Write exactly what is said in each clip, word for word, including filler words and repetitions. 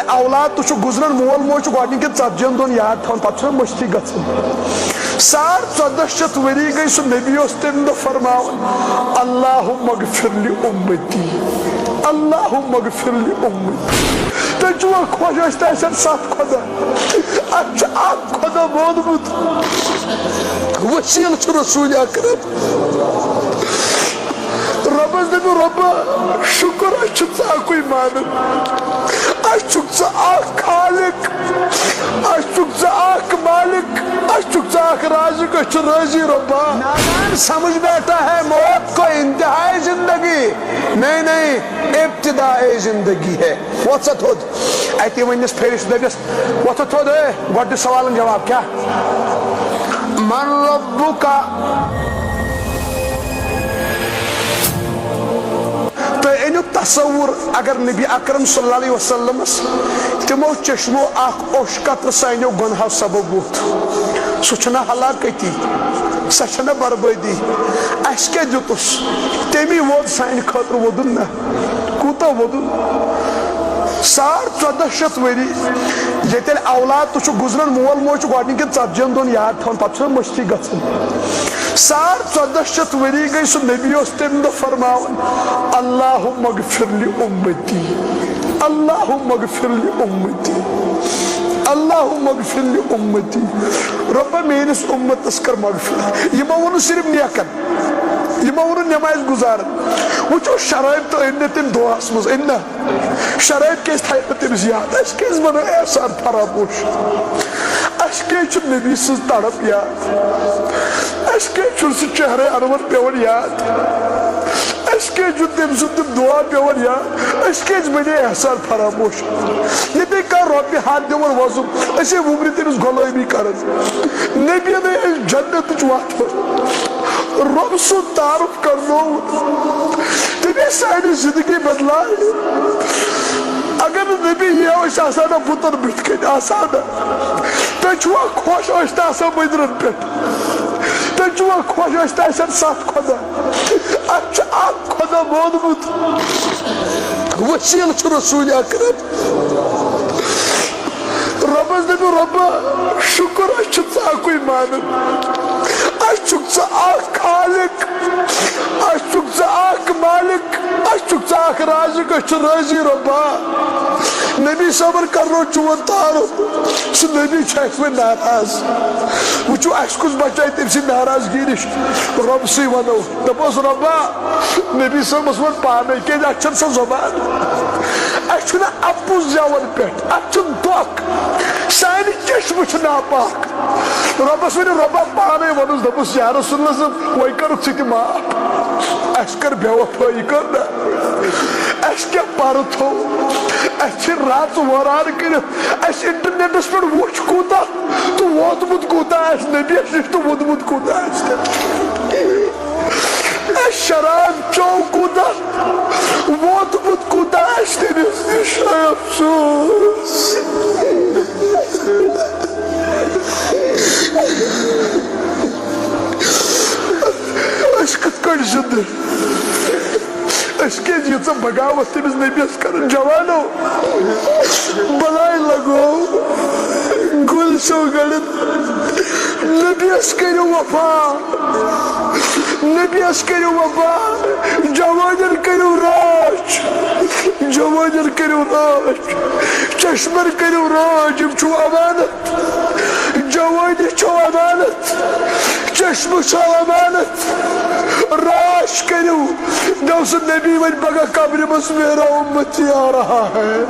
اولاد تہِ چھُ گُزران، مول موج چھُ گۄڈٕنِکٮ۪ن ژتجی ہن دۄہن یاد تھاوان، پتہٕ چھُنہ مٔشتھٕے گژھان۔ ساڑ ژۄدہ شیٚتھ ؤری گٔے سُہ نبی اوس تمہِ دۄہ فرماوان، "اللہم اغفر لامتی، اللہم اغفر لامتی۔" تُہۍ چھِوا خۄش؟ أسۍ تہِ آسن ستھ خۄدا، اَسہِ چھُ اکھ خۄدا مونمُت، وسیٖلہٕ چھُ رسول اکرم۔ رۄبس دٔپِو، "رۄبا، شُکر، أسۍ چھِ ژٕ اکُے مانان، اَسہِ چھُکھ ژٕ اکھ خالق، اَسہِ چھُکھ ژٕ اکھ مالک، اَسہِ چھُکھ ژٕ اکھ رازق، أسۍ چھِ رٲضی، رۄبا۔" نادان سمجھ بیٹھا ہے موت کو انتہائے زندگی، نہیں، نہیں، ابتدائے زندگی ہے۔ وۄتھ سا تھوٚد۔ اَتی ؤنِس پھیرِس دٔپِس، وۄتھ تھوٚد، اے، گۄڈٕنِچ سوالن جواب کیٛاہ؟ من ربک؟ تُہۍ أنِو تصور، اگر نبی اکرم صلی اللہ علیہ وسلمس تِمو چشمو اکھ اوٚش قطرٕ سانیو گۄنہو سبب ووٚتھ، سُہ چھُنہ ہلاکتی، سۄ چھَنہ بربٲدی؟ اَسہِ کیٛاہ دیُتُس؟ تٔمی ووٚد سانہِ خٲطرٕ ووٚدُن نہ۔ کوٗتاہ ووٚدُن؟ ساڑ ژۄدہ شیٚتھ ؤری۔ ییٚتہِ ییٚلہِ اولاد تہِ چھُ گُزران، مول موج چھُ گۄڈٕنِکٮ۪ن ژتجی ہن دۄہن یاد تھاوان، پتہٕ چھُنہ مٔشتھٕے گژھان۔ ساڑ ژۄدہ شیٚتھ ؤری گٔے سُہ نبی اوس تمہِ دۄہ فرماوان، "اللہم اغفر لامتی، اللہم اغفر لامتی، اللہم اغفر لامتی۔" رۄبا، میٲنِس اُمتس کر مغفرت۔ یِمو ووٚن نہٕ صرف نیکن، یِمو ووٚن نہٕ نمازِ گُزارن۔ وٕچھو، شرٲبۍ تہِ أنۍ نہٕ تٔمۍ دُعاہس منٛز، أنۍ نہ؟ شرٲبۍ کیٛازِ تھایہِ نہٕ تٔمِس یاد؟ اَسہِ کیٛازِ بنٲو احسان فراموش؟ اَسہِ کیٛازِ چھُ نبی سٕنٛز تڑپ یاد؟ اَسہِ کیٛازِ چھُنہٕ سُہ چہرے انور پٮ۪وان یاد؟ اَسہِ کیٛازِ چھُنہٕ تٔمۍ سُنٛد تِم دُعا پٮ۪وان یاد؟ أسۍ کیٛازِ بنے احسان فراموش؟ ییٚتے کانٛہہ رۄپیہِ ہتھ دِوان وۄزُم، أسے وُمرِ تٔمِس غلٲمی کران۔ نبی نے اَسہِ جنتٕچ وَتھ رۄب سُنٛد تعارُف کرنووُن۔ تٔمۍ سانہِ زندگی بدلایہِ۔ اگر نہٕ نبی یِیو، أسۍ آسہٕ ہا نہٕ بُتن بٕتھِ کَنۍ، آسہٕ ہا نہٕ۔ تُہۍ چھِوا خۄش؟ أسۍ تہِ آسہٕ ہا مٔنٛدرن پٮ۪ٹھ۔ تُہۍ چھِوا خۄش؟ أسۍ تہِ آسن ستھ خۄدا۔ اَسہِ چھُ اکھ خۄدا مونمُت۔ وسیٖلہٕ چھُ رسول اکرم۔ رۄبس دٔپِو، "رۄبا، شُکر، أسۍ چھِ ژٕ اکُے مانان۔ اَسہِ چھُکھ ژٕ اکھ خالق، اَسہِ چھُکھ ژٕ اکھ مالک، اَسہِ چھُکھ ژٕ اکھ رازق، أسۍ چھِ رٲضی، رۄبا۔" نبی صٲبن کرنو چون تعارُف، سُہ نبی چھُ اَسہِ وۄنۍ ناراض۔ وٕچھِو، اَسہِ کُس بچایہِ تٔمۍ سٕنٛدِ ناراضگی نِش؟ رۄبسٕے ونو۔ دپوس، "رۄبا۔" نبی صٲبس ووٚن پانے، کیازِ اَسہِ چھَنہٕ سۄ زبان۔ اَسہِ چھُنہٕ اَپُز زٮ۪وان پٮ۪ٹھ، اَسہِ چھُنہٕ دۄکھ۔ سانہِ چشمہٕ چھِ ناپاک۔ رۄبس ؤنِو، رۄبا پانے ووٚنُس، دوٚپُس، "یا رسول اللہ صٲب، وۄنۍ کَرُکھ ژٕ تہِ معاف۔ اَسہِ کٔر بے وفٲیی، کٔر نہ؟ اَسہِ کیٛاہ پَرٕ تھوٚو؟ اَسہِ چھِ رَژ وٲران کٔرِتھ۔ اَسہِ انٹرنیٹس پٮ۪ٹھ وُچھ کوٗتاہ تہٕ ووتمُت کوٗتاہ آسہِ، نبیَس نِش تہٕ ووٚنمُت کوٗتاہ آسہِ۔" اَسہِ شراب چوٚو کوٗتاہ، ووتمُت کوٗتاہ آسہِ تٔمِس نِش۔ اے افسوس۔ أسۍ کِتھ کٔنۍ زِندٕ؟ أسۍ کیٛازِ ییٖژاہ بغاوت تٔمِس نبیَس کران؟ جوانو، بلاے لگو، گُلۍ چھو گڑان۔ نبیَس کٔرِو وفا، نبیَس کٔرِو وفا، جوانٮ۪ن کٔرِو رٲچھ، جوانٮ۪ن کٔرِو رٲچھ، چشمن کٔرِو رٲچھ، یِم چھِو امانت، جوانی چھو امانت، چشمہٕ چھو امانت، رٲچھ کٔرِو۔ نو سُہ نبی وۄنۍ پگاہ قبرِ منٛز، "میرا امتی آ رہا ہے،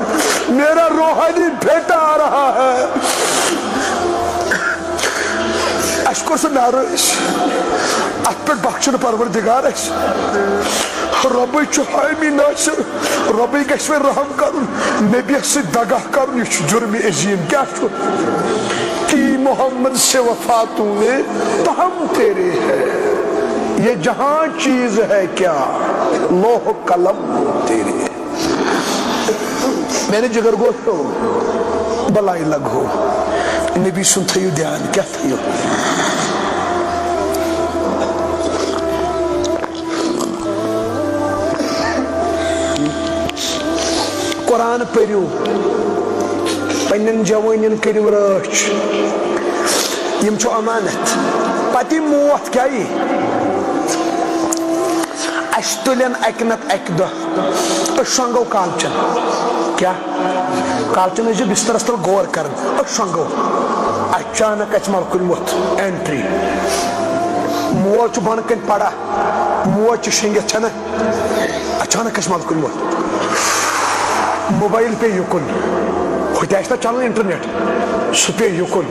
میرا روحانی بیٹا آ رہا ہے۔" اَسہِ کوٚر سُہ ناراض۔ اَتھ پٮ۪ٹھ بخشن پروردگار اَسہِ۔ رۄبٕے چھُ حٲمی ناصر، رۄبٕے گژھِ وۄنۍ رحم کرُن، نبیَس سۭتۍ دغا کرُن، یہِ چھُ جُرمِ عظیٖم۔ کیٛاہ چھُ؟ "کہ محمد سے وفا تو نے تو ہم تیرے ہیں، یہ جہاں چیز ہے کیا، لوح قلم تیرے ہیں۔" میانہِ جگر گوشو، بلاے لگو۔ نبی سُنٛد تھٲیِو دیان، کیٛاہ تھٲیِو؟ قرآن پٔرِو، پننٮ۪ن جوٲنٮ۪ن کٔرِو رٲچھ، یِم چھِ امانت۔ پتہٕ یہِ موت کیٛاہ یی؟ اسہِ تُلن اکہِ نتہٕ اکہِ دۄہ، أسۍ شۄنٛگو کالچن۔ کیٛاہ؟ کالچن ٲسۍزیو بسترس تل غور کران، أسۍ شۄنٛگو۔ اچانک اَژِ ملکُل موت، اینٹری۔ موج چھُ بۄنہٕ کنہِ پران، موج چھِ شۄنٛگِتھ، چھَنہ؟ اچانک اَژِ ملکُل موت۔ موبایل پیٚیہِ یُکُن، ہُتہِ آسہِ نہ چلان انٹرنیٹ، سُہ پیٚیہِ یُکُن۔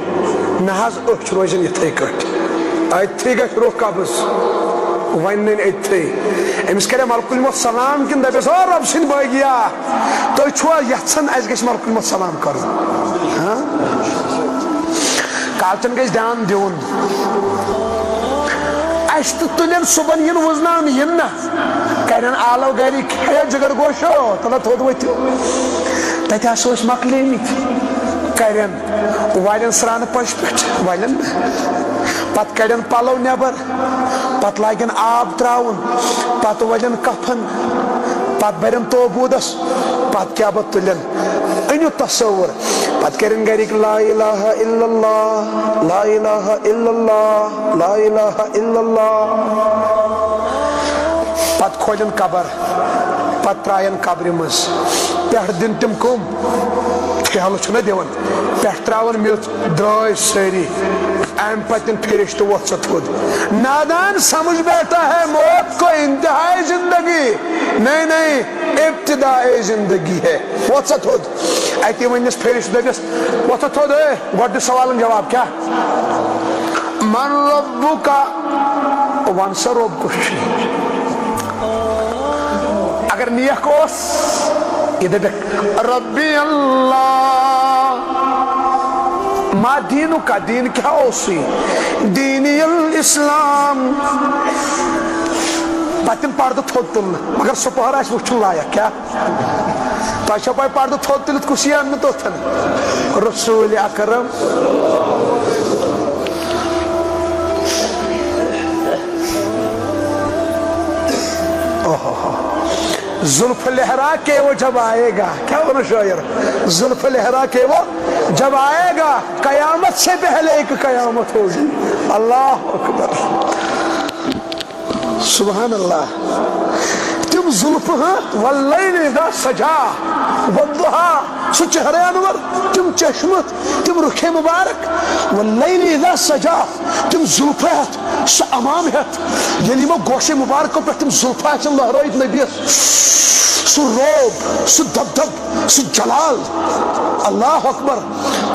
نہ حظ، أچھ روزن یِتھے کٲٹھۍ، أتھی گژھِ روح قبض۔ وۄنۍ نٔنۍ أتھی۔ أمِس کرِ ملکُل موت سلام کِنہٕ دپٮ۪س، "او رۄب سٕنٛدۍ بٲگیا، تُہۍ چھُوا یژھان اَسہِ گژھِ ملکُل موت سلام کرُن؟" ہاں؟ کالچن گژھِ دیان دیُن۔ اَسہِ تہِ تُلن صُبحن یِن وُزناونہٕ، یِن نہ۔ کرن آلو گرِکۍ، "ہے جگر گوشو، تلہ تھوٚد ؤتھِو۔" تتہِ ہسا ٲسۍ مۄکلیمٕتۍ۔ کرن والٮ۪ن سرٛانہٕ پشہِ پٮ۪ٹھ، والٮ۪ن نہ۔ پتہٕ کڑن پلو نٮ۪بر، پتہٕ لاگن آب تراوُن، پتہٕ ولن کفن، پتہٕ برن توبوٗدس، پتہٕ کیٛاہ بہٕ تُلن۔ أنِو تصور، پتہٕ کرن گرِکۍ لا الہ الا اللہ، لا الہ الا اللہ، لا الہ الا اللہ۔ پتہٕ کھولن قبر، پتہٕ ترٛاین قبرِ منٛز۔ پٮ۪ٹھ دِن تِم کٕم؟ ٹھیلہٕ چھُنہ دِوان۔ پٮ۪ٹھ ترٛاوان میٚژ، درٛاے سٲری۔ امہِ پتہٕ دِن فرشتہٕ، وۄتھ سا تھوٚد۔ نادان سمجھ بیٹھا ہے موت کو انتہائے زندگی۔ نہیں، نہیں، ابتدائے زندگی ہے۔ وۄتھ سا تھوٚد۔ اتی ونس فرشتہٕ، دپس، "وۄتھ سا تھوٚد، اے، گۄڈٕ دِ سوالن جواب، کیٛاہ؟ من ربک؟" ون سا رۄب کُس چھُ؟ اگر نیک اوس، یہِ دپکھ، "ربی اللہ۔" ما دینک، دین کیٛاہ اوسُے؟ دینی الاسلام۔ پتہٕ تِم پردٕ تھوٚد تُلنہٕ، مگر سُہ پہر آسہِ وٕچھُن لایق۔ کیٛاہ؟ تۄہہِ چھو پَے پردٕ تھوٚد تُلِتھ کُس یی اننہٕ توٚتھن؟ رسول اکرم۔ اوہو۔ زلف لہرا کے وہ جب آئے گا، کیا وَنان شٲعر؟ زلف لہرا کے وہ جب آئے گا، قیامت سے پہلے ایک قیامت ہوگی۔ اللہ اکبر۔ سبحان اللہ۔ تِم زُلفہٕ، ہاں، واللیل اذا سجا، والضحیٰ، سُہ چہرہ انور، تِم چشمہٕ، تِم رُخِ مبارک، واللیل اذا سجا، تِم زُلفہٕ ہٮ۪تھ، سُہ عمامہٕ ہٮ۪تھ، ییٚلہِ یِمو گوشے مبارکو پٮ۪ٹھ تِم زُلفہٕ آسن لہرٲوِتھ نبیَس، سُہ رعب، سُہ دبدب، سُہ جلال، اللہ اکبر۔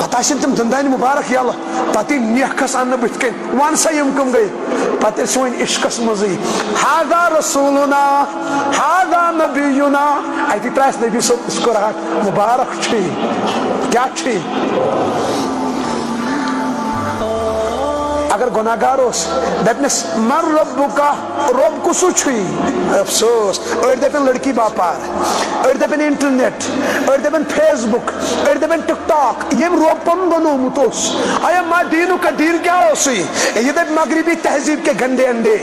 پتہٕ آسن تِم دندانہِ مبارک یلہٕ، پتہٕ یی نیکھس اننہٕ بٕتھِ کنۍ، ون سا یِم کٕم گٔے؟ پتہٕ ٲسۍ وۄنۍ عشقس منٛزٕے، "ہذا رسولنا، ہذا نبینا"۔ اتی ترٛایس نبی صٲب، اس کو رہا مبارک چھُے، کیٛاہ چھُے؟ اگر گۄناہ گار اوس، دپنس، "من ربک؟" رۄب کُسُے چھُے؟ افسوس۔ أڑۍ دپن لڑکی باپار، أڑۍ دپن انٹرنیٹ، أڑۍ دپن فیس بک، أڑۍ دپن ٹک ٹاک۔ ییٚمۍ رۄب پنُن بنوومُت اوس، آیا ما دینک، دین کیٛاہ اوسُے؟ یہِ دپہِ مغربی تہذیب کے گندے انڈے،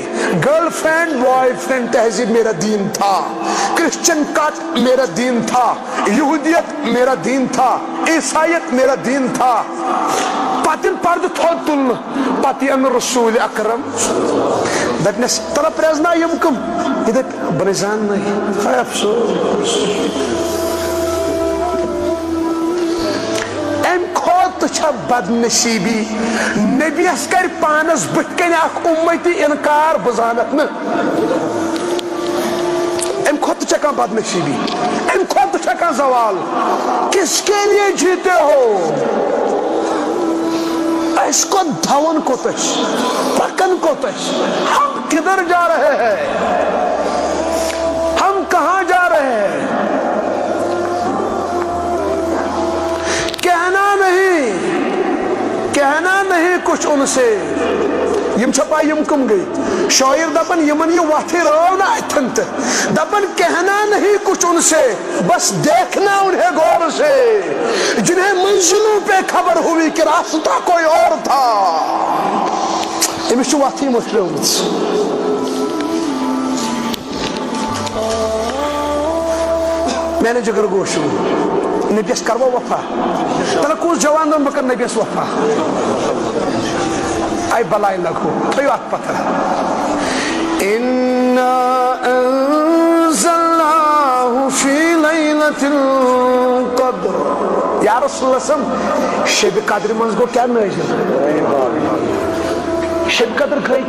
گرل فرینڈ، بوائے فرینڈ تہذیب میرا دین تھا، کرسچن کٹ میرا دین تھا، یہودیت میرا دین تھا، عیسائیت میرا دین تھا۔ پتہٕ یِن پردٕ تھوٚد تُلنہٕ، پتہٕ یِن رسول اکرم۔ دپنس، "تلہ پرزنا یِم کٕم؟" یہِ دپہِ، "بہٕ نے زاننٕے۔" ہاے افسوس۔ امہِ کھۄتہٕ چھا بدنصیبی، نبیس کرِ پانس بٕتھِ کنہِ اکھ امتی انکار، "بہٕ زانتھ نہٕ"؟ امہِ کھۄتہٕ چھا کانٛہہ بدنصیبی؟ امہِ کھۄتہٕ چھا کانٛہہ زوال؟ کس کے لیے جیتے ہو؟ اسہِ کوٚت دھاوان کوٚت أسۍ؟ پکان کوٚت أسۍ؟ ہم کدھر جا رہے ہیں؟ ہم کہاں جا رہے ہیں؟ کہنا نہیں، کہنا نہیں کچھ ان سے۔ یِم چھا پاے یِم کٕم گٔے؟ شٲعر دپان، یِمن یہِ وتھٕے رٲو نہ اتھن تہٕ دپان، کہنا نہیں کچھ ان سے، بس دیکھنا انہیں غور سے، جنہیں منزلوں پہ خبر ہوئی کہ راستہ کوئی اور تھا۔ أمِس چھِ وتھٕے مٔشرٲومٕژ۔ میانہِ جگر گوشو، نبیَس کروا وفا؟ تَلہٕ کُس جوان دَپان بہٕ کَرٕ نبیَس وفا؟ اے بلاے لگو، تھٲیِو اَتھ پَتھر۔ إنا أنزلناه في ليلة القدر۔ یا رسول اللہ صلی اللہ علیہ وسلم، شبِ قدرِ منٛز گوٚو کیٛاہ نٲزِل؟ شبِ قدر گٔے